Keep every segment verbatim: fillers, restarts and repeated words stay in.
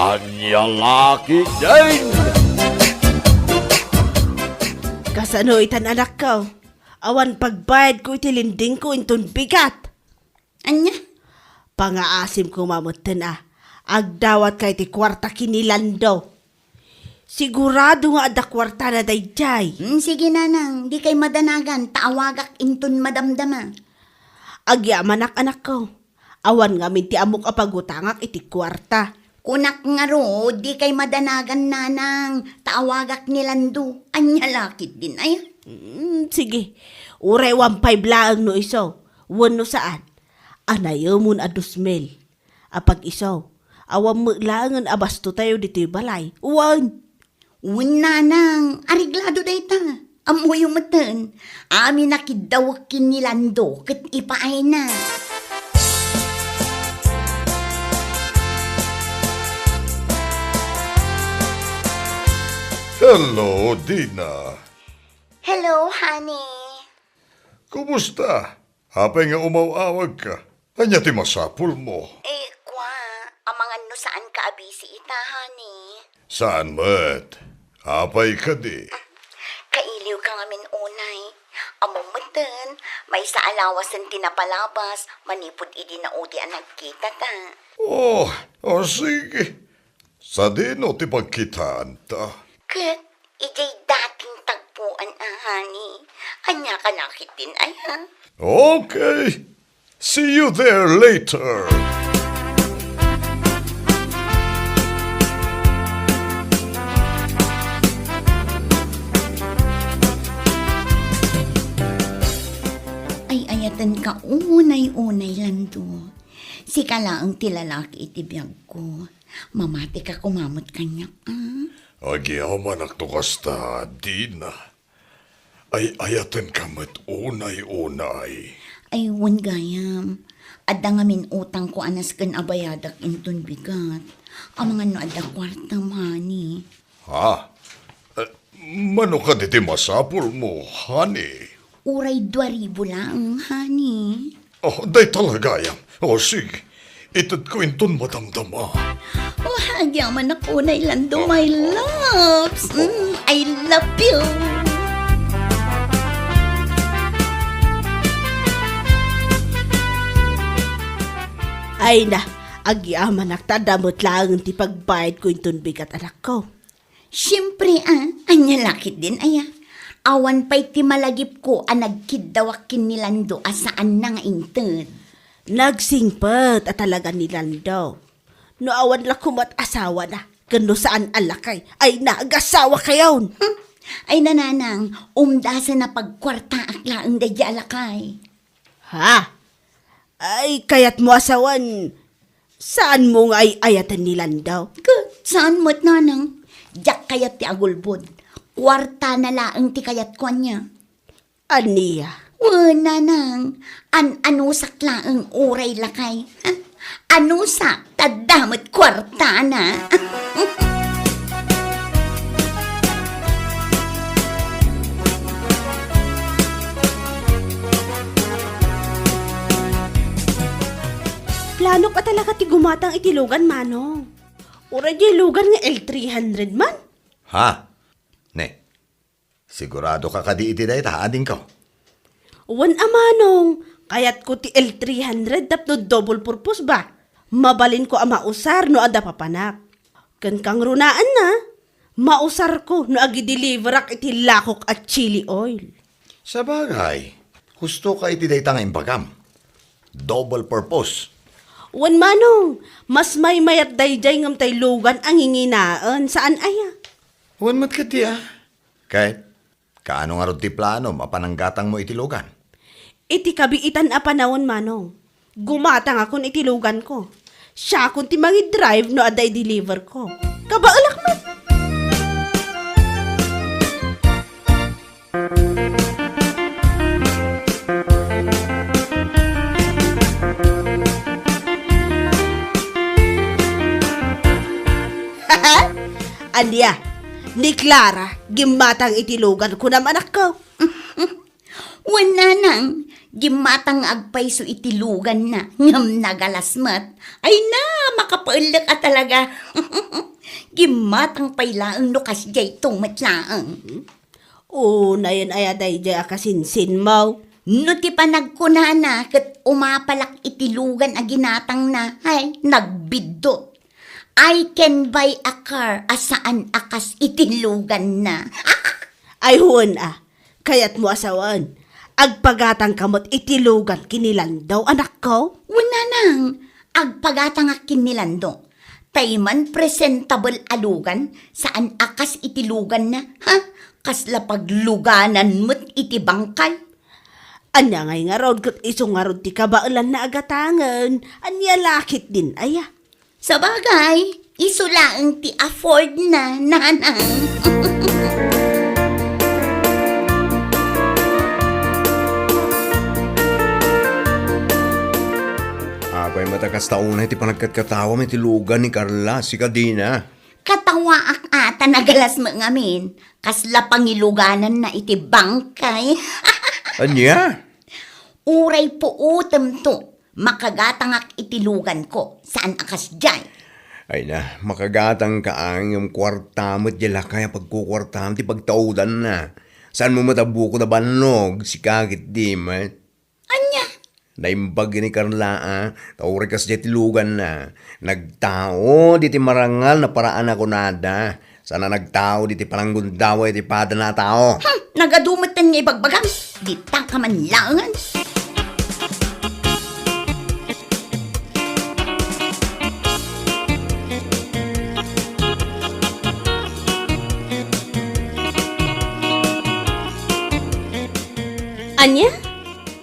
Ania la ketdin? Kasano itan, anakko? Awan pagbayadko iti lendingko inton bigat. Ania? Pangaasim koma metten a. Agdawatka iti kuarta ken ni Lando. Sigurado nga adda kuartana daydiay. Hmm, sige, nanang, dikay madanagan, ta awagak inton madamdama. Agyamanak, anakko. Awan ngamin ti ammok a pagutangak iti kuarta. Kunak ngarud, dikay madanagan, nanang, ta awagak ni Lando. Ania la ketdin aya? Hmm, sige. Uray one five laeng no isu, wenno saan. Anayemon a dos mil. Apag-isu, awan met laengen a bastotayo ditoy balay. Wen. Wen, nanang, areglado dayta. Ammoyo metten, amin a kiddawek ken ni Lando ket ipaayna. Hello, Dina. Hello, honey. Kumusta? Apay nga umaw-awagka? Ania ti masapulmo? Eh, kwa, amangan no saanka a busy ita, honey. Saan met? Apay kadi? Kailiwka ngamin unay. Ammom metten, maysa a lawasen ti napalabas manipud idi naudi a nagkitata. Oh, oh, sige. Sadino ti pagkitaanta? Ket idiay dating tagpuan a, honey. Ania ka nakit din, ay, ha? Okay. See you there later. Ay-ayatenka unay-unay, Lando. Sika laeng ti lalaki iti biagko. Mamatika koma met kaniak, a? Agyamanak no kasta, Dina. Ay-ayatenka met unay-unay. Ay, wen gayam. Adda ngamin utangko a nasken a bayadak inton bigat. Amangan no adda kuartam, honey. Ha? Eh, mano kadi ti masapulmo, honey? Uray dua ribu laeng, honey. Oh, dayta la gayam. Oh, sige. Itedko inton madamdama. Oh, agyamanak unay, Lando, my loves. Mm, I love you. Ay na, agyamanak ta adda met laeng ti pagbayadko inton bigat, anakko. Siempre, a, ania la ketdin aya? Awan pay ti malagipko a nagkiddawak ken ni Lando a saanna nga inted. Nagsingpet a talaga ni Lando. No awan la koma ti asawana, ken no saan a lakay, ay nagasawakayon. Hmm. Ay, nanang, umdasen a pagkuartaak laeng daydi a lakay. Ha? Ay, kayatmo a sawen, saanmo nga ay-ayaten ni Lando? Ket saan met, nanang. Diak kayat ti agulbod. Kuartana laeng ti kayatko ania. Ania? Wen, nanang. An-anusak laeng uray lakay. Ha? Anusak, ta adda met kuartana. Planok a talaga ti gumatang iti lugan, Manong. Uray diay lugan nga L three hundred man. Ha? Ne, sigurado ka kadi iti dayta, adingko? Wen a, Manong, kayatko ti L three hundred tapno double purpose ba? Mabalinko a mausar no adda papanak. Ken kangrunaanna, mausarko no agideliverak iti lakok a chili oil. Sabagay, husto ka iti dayta nga imbagam. Double purpose. Wen, Manong, mas maymayat daydiay ngem tay lugan a nginginaen, saan aya? Wen met ketdi a. Ket, kaano ngarud ti planom a pananggatangmo iti lugan? Iti kabiitan a panawen, Manong, gumatangakon iti luganko. Siakon ti mangidrive no adda i-deliver ko. Kabaelak met! Ania, ni Clara, gimmatang iti lugan, kunam, anakko? Wen, nanang, Gimmatang nga agpayso iti luganna, ngem nagalas met. Ay na, makapaellek a talaga. Gimmatang pay laeng no kasdiay ito met laeng. O, nayon aya daydiay a kasinsinmo? No ti panagkunana ket umapalak iti lugan a ginatangna, ay, nagbiddut. I can buy a car a saan a kas iti luganna. Ay, wen a. Kayatmo a sawen, agpagatangka met iti lugan ken ni Lando, anakko? Wen, nanang, agpagatangak ken ni Lando. Tay man presentable a lugan, saan a kas iti luganna, ha? Kasla pagluganan met iti bangkay. Ania ngay ngarud ket isu ngarud ti kabaelanna a gatangen? Ania la ketdin aya? Sabagay, isu laeng ti afford na, nanang. Apay met a kasta unay ti panagkatkatawam iti lugan ni Carla, sika Dina? Katawaak a ta nagalas met ngamin. Kasla pangilugananna iti bangkay. Ania? Uray puotemto, makagatangak iti luganko, saan a kasdiay. Ay na, makagatangka a ngem kuarta met diay lakay a pagkukuartam ti pagtaudanna. Saanmo met a bukod a bannog, sika ketdi met. Ania? Naimbag ni Carla a, ta uray kasdiay ti luganna. Nagtaud iti marangal a paraan a kunada. Saan a nagtaud iti pananggundaway iti padana a tao. Hmm, nagadu metten nga ibagbagam. Dita ka man laengen. Ania?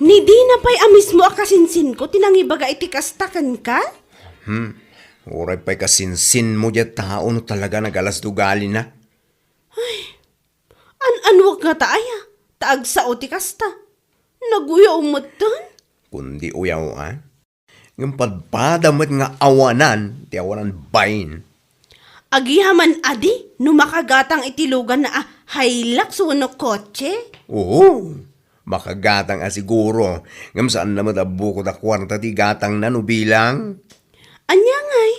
Ni Dina pay a mismo a kasinsinko ti nangibaga iti kasta kenka? Hmm, uray pay kasinsinmo diay tao no talaga nagalas ti ugalina. Ay, an-anuak ngata aya, ta agsao ti kasta. Naguyaw metten? Kundi uyaw a. Ngem padpada met nga awanan ti awanan bain. Agyamanak a di no makagatang iti luganna a Hilux wenno kotse? Oo, makagatang a siguro. Ngem saanna met a bukod a kuarta ti gatangna no bilang. Ania ngay?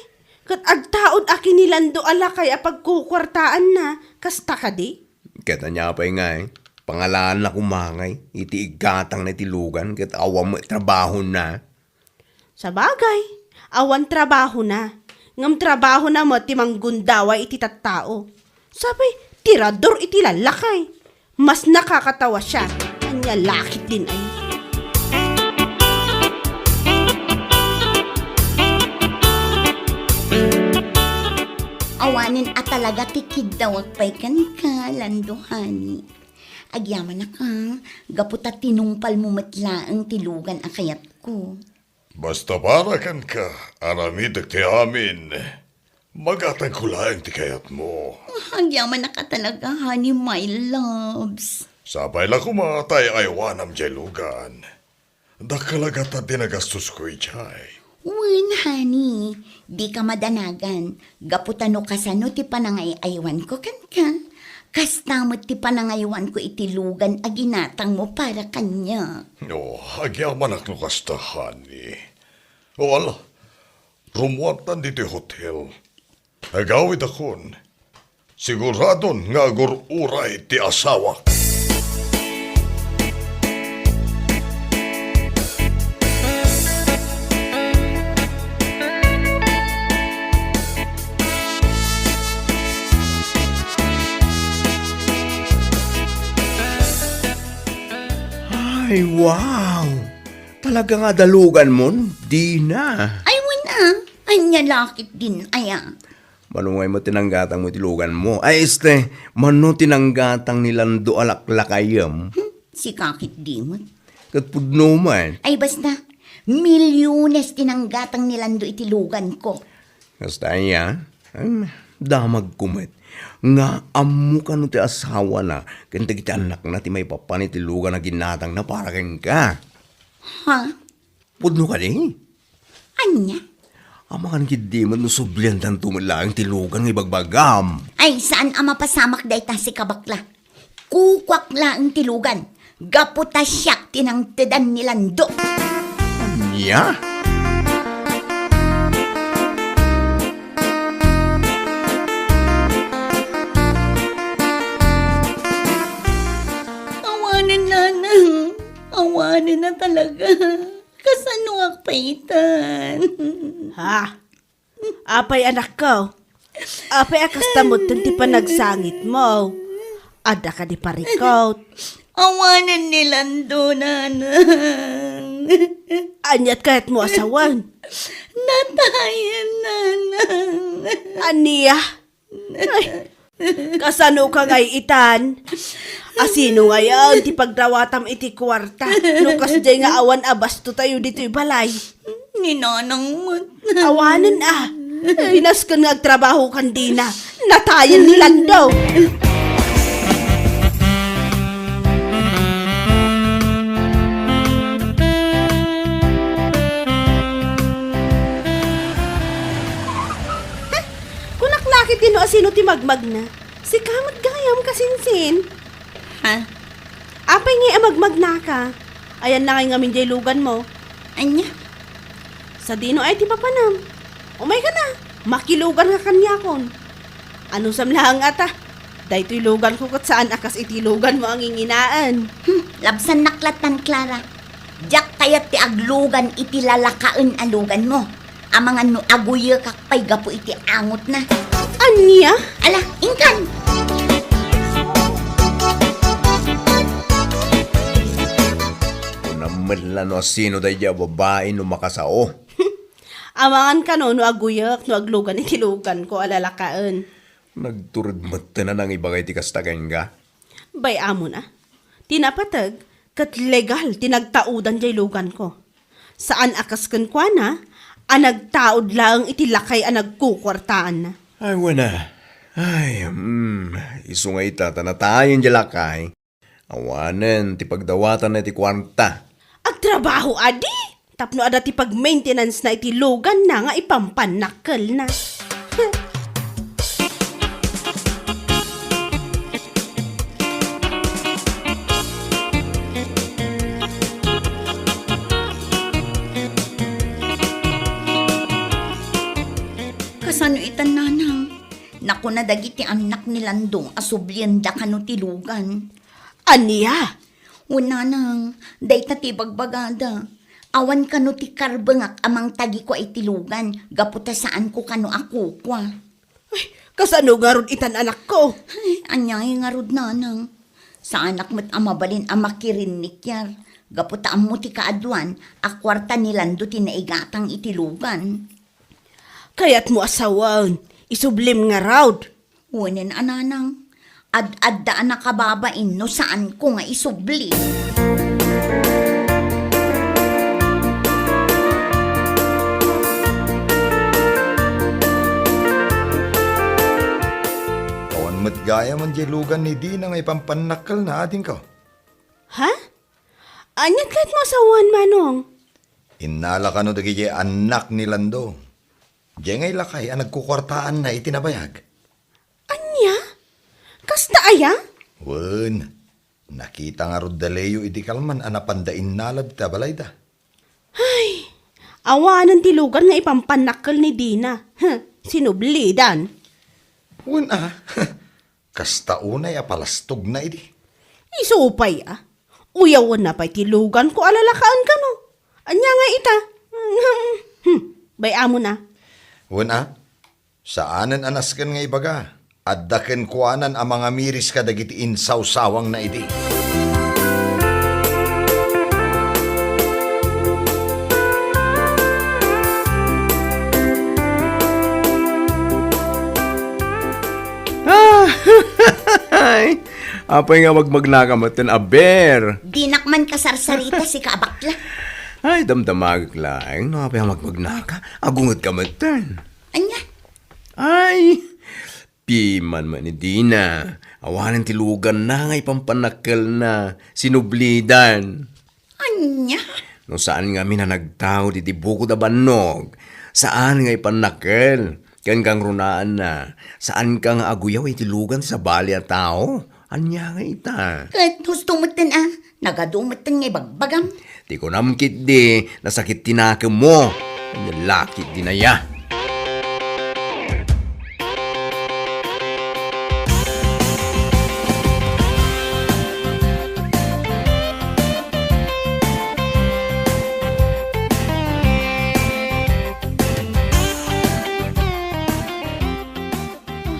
Ket agtaud a ken ni Lando a lakay a pagkukuartaanna, kasta kadi? Ket ania pay ngay? Pangalaanna koma ngay iti igatangna iti lugan ket awan met trabahona. Sabagay, awan trabahona, ngem trabahona met ti manggundaway iti tattao. Sapay, tirador iti lallakay. Mas nakakatawa siya. Ania la ketdin ay. Awanen a talaga ti kiddawak pay kenka, Lando, honey. Agyamanak a, gapu ta tinungpalmo met laeng ti lugan a kayatko. Basta para kenka, aramidek ti amin. Magatangko laeng ti kayatmo. Agyamanak a talaga, honey, my loves. Sapay la koma ta ay-aywanam diay lugan. Dakkel a gatad ti nagastosko idiay. Wen, honey, dika madanagan. Gapu ta no kasano ti panangay-aywanko kenka, kasta met ti panangaywanko iti lugan a ginatangmo para kaniak. No, agyamanak no kasta, honey. O, ala, rumuartan ditoy hotel. Agawidakon. Siguradon nga agur-uray ti asawak. Ay, wow! Talaga nga adaluganmon, Dina. Ay, wen a. Ania la ketdin aya. Mano ngay met ti nanggatangmo iti luganmo? Ay, este, mano ti nanggatang ni Lando a laklakayem? Hmm, sika ketdi met. Ket pudno met. Ay, basta, milyones ti nanggatang ni Lando iti luganko. Kasta aya, em, damagko met. Nga ammo kano ti asawana ken dagiti annakna ti maipapan iti lugan a ginatangna para kenka. Ha? Pudno kadi? Ania? Amangan ketdi met no subliantanto met laeng ti lugan nga ibagbagam. Ay, saan a mapasamak dayta, sika bakla. Kukuak laeng ti lugan. Gapu ta siak ti nangtedan ni Lando. Ania? Awanen, nanang. Awanen na talaga. Kasanoak pay itan? Ha? Apay, anakko? Apay a kasta metten ti panagsangitmo? Adda kadi parikut? Awanen ni Lando, nanang. Aniat kayatmo a sawen? Natayen, nanang. Ania? Ay, kasanoka ngay itan? Asino ngayen ti pagdawatam iti kuarta no kasdiay nga awan a bastotayo ditoy balay? Ni nanang met. Awanen a. Pinasken nga agtrabahokan dina. Natayen ni Lando. Kunak la ketdi no asino ti magmagna. Sika met gayam, kasinsin. Ha? Apay ngay a magmagnaka? Ayanna ngay ngamin diay luganmo? Ania? Sadino ay ti papanam? Umayka na, makiluganka kaniakon. Anusam laeng a ta, daytoy luganko ket saan a kas iti luganmo a nginginaen. Hmm, labsannak lattan, Clara. Diak kayat ti aglugan iti lalakaen a luganmo. Amangan no aguyekak pay gapu iti angotna. Ania? Ala, inkan! Kunam met la no asino daydiay a babai no makasao. Amangan kano no aguyek no aglugan iti luganko a lalakaen. Nagtured metten a nangibaga iti kasta kenka. Bay-amon a. Ti napateg, ket legal ti nagtaudan diay luganko. Saan a kas kenkuana a nagtaud laeng iti lakay a nagkukuartaanna. Ay, wen a. Ay, mm, isu nga ita ta natayen diay lakay. Awanen ti pagdawatanna iti kuarta. Agtrabaho adi tapno adda ti pag-maintenance-na iti luganna nga ipampannakkelna. Kasano itan, nanang? Nakuna dagiti annak ni Lando a sublienda kano ti lugan. Ania? Wen, nanang, dayta ti ibagbagada. Awan kano ti karbengak a mangtagikua iti lugan gapu ta saanko kano a kukua. Ay, kasano ngarud itan, anakko? Ay, aniay ngarud, nanang? Saanak met a mabalin a makirinnikiar gapu ta ammo ti kaaduan a kuarta ni Lando ti naigatang iti lugan. Kayatmo a sawen, isublim ngarud. Wenen a, nanang, ad-adda a nakababain no saanko nga isubli. Awan met gayam diay lugan ni Dina nga ipampannakkelna, adingko. Ha? Aniat kayatmo a sawen, Manong? Innala kano dagiti annak ni Lando. Diay ngay lakay a nagkukuartaanna iti nabayag. Ania? Kasta aya? Wen, nakita ngarud da Leo idi kalman a napanda innalad ta balayda. Ay, awanen ti lugan nga ipampannakkel ni Dina. Huh, sinublidan. Wen a, kasta unay a palastogna idi. Isu pay a. Uyawenna pay ti luganko a lalakaen kano. Ania nga ita? Hmm, bay-amon a. Wen a, saanen a nasken nga ibaga. Adda kenkuanan a mangamiris kadagiti insawsawangna idi. Ah, ay, apay nga magmagnaka metten, aber? Dinak man kasarsarita, sika a bakla. Ay, damdamagek laeng no apay nga magmagnaka. Agunget ka metten. Ania? Ay, piman man ni Dina. Awanen ti luganna nga ipampannakkelna. Sinublidan. Ania? No saan ngamin a nagtaud iti bukod a bannog, saan nga ipannakkel ken kangrunaanna, saanka nga aguyaw iti lugan ti sabali a tao. Ania nga ita? Ket husto metten a, Nagadu metten nga ibagbagam. Ti kunam ketdi, nasakit ti nakemmo. Ania la ketdin aya?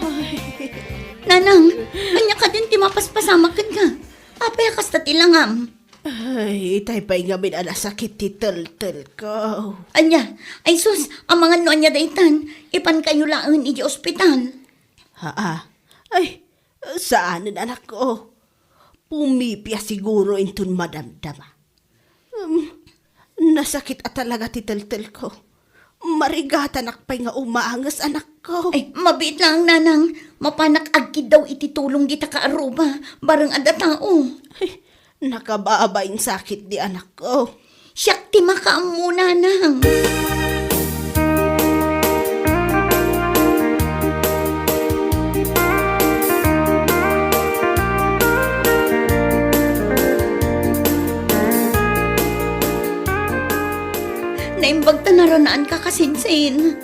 Ay. Nanang, ania kadin ti mapaspasamak kenka? Apay a kasta ti langam? Ay, itay pay ngamin a nasakit ti teltelko. Ania? Ay sus, amangan no ania daytan, ipankayo laeng idiay ospital. Haa. Ay, saanen, anakko. Pumipia siguro inton madamdama. Um, nasakit a talaga ti teltelko. Marigatanak pay nga umanges, anakko. Ay, mabiit laeng, nanang. Mapanak agkiddaw iti tulong dita kaarruba, bareng adda tao. Ay, nakababain sakit di anakko. Siak ti makaammo, nanang. Naimbag ta naranaanka, kasinsin.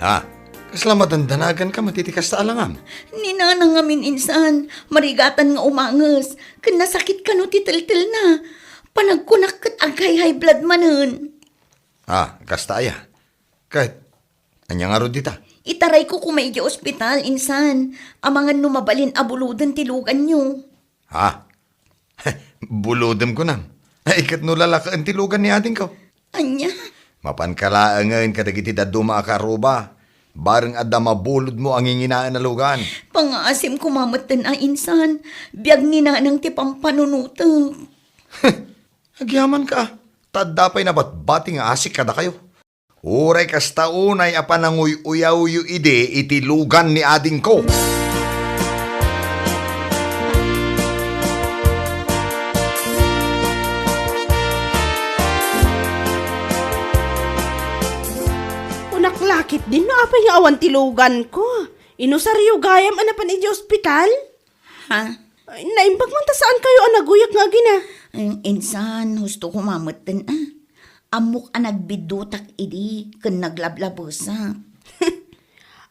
Ha? Kasla madandanaganka met iti kasta a langam? Ni nanang ngamin insan, marigatan nga umanges, ken nasakit kano ti teltelna. Panagkunak ket aghay-high blood manen. Ah, kasta aya? Ket, ania ngarud dita? Itarayko koma idiay ospital, insan. Amangan no mabalin a buloden ti luganyo. Ha? Bulodem kunam? Ay, ket no lalakaen ti lugan ni adingko? Ania? Mapanka laengen kadagiti dadduma a kaarruba. Bareng adda mabulodmo a nginginaen a lugan. Pangaasim koma metten a insan. Biag ni nanang ti pampanunotek. Agyamanka, ta adda pay nabatbati nga asik kadakayo. Uray kasta unay a pananguy-uyawyo idi iti lugan ni adingko. Kunak la ketdin no apay nga awan ti luganko. Inusaryo gayam a napan idiay ospital? Ha? Ay, naimbag man ta saankayo a naguyak nga agina. Mm, insan, husto koma metten a. Ammok a nagbiddutak idi ken naglablabesak.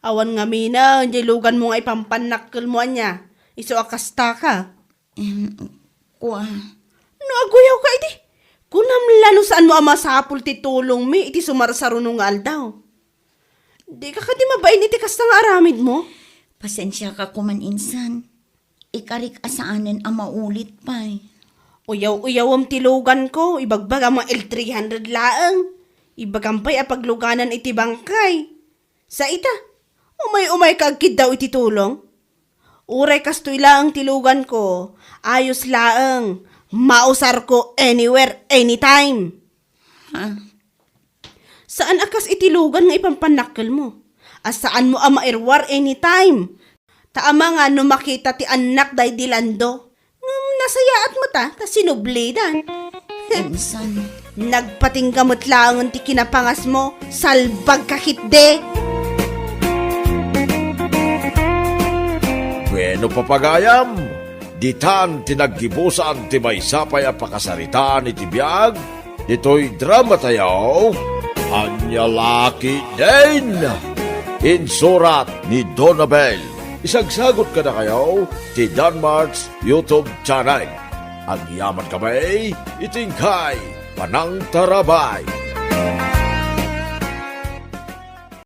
Awan ngaminen, diay luganmo nga ipampannakkelmo ania. Isu a kastaka. Em, kua. No aguyawka idi, kunam la no saanmo a masapul ti tulongmi iti sumarsaruno nga aldaw. Dika kadi mabain iti kasta nga aramidmo? Pasensiaka koman insan. Ikarik a saanen a maulit pay. Uyaw-uyawem ti luganko, ibagbagam nga L three hundred laeng. Ibagam pay a pagluganan iti bangkay. Sa ita, umay-umayka agkiddaw iti tulong. Uray kastoy laeng ti luganko, ayos laeng, mausarko anywhere, anytime. Ha? Saan a kas iti lugan nga ipampannakkelmo, a saanmo a mairuar anytime. Ta amangan no makita ti annak daydi Lando, ngem nasayaat met a ta sinublidan. Insan. Nagpatingga met laengen ti kinapangasmo, salbagka ketdi. Bueno, papagayam, ditan ti naggibusan ti maysa pay a pakasaritaan iti biag ditoy drama tayo, Ania la ketdin. Insurat ni Donabel. Isagsagot kadakayo ti Danmart's YouTube channel. Agyaman kami iti inkay panangtarabay.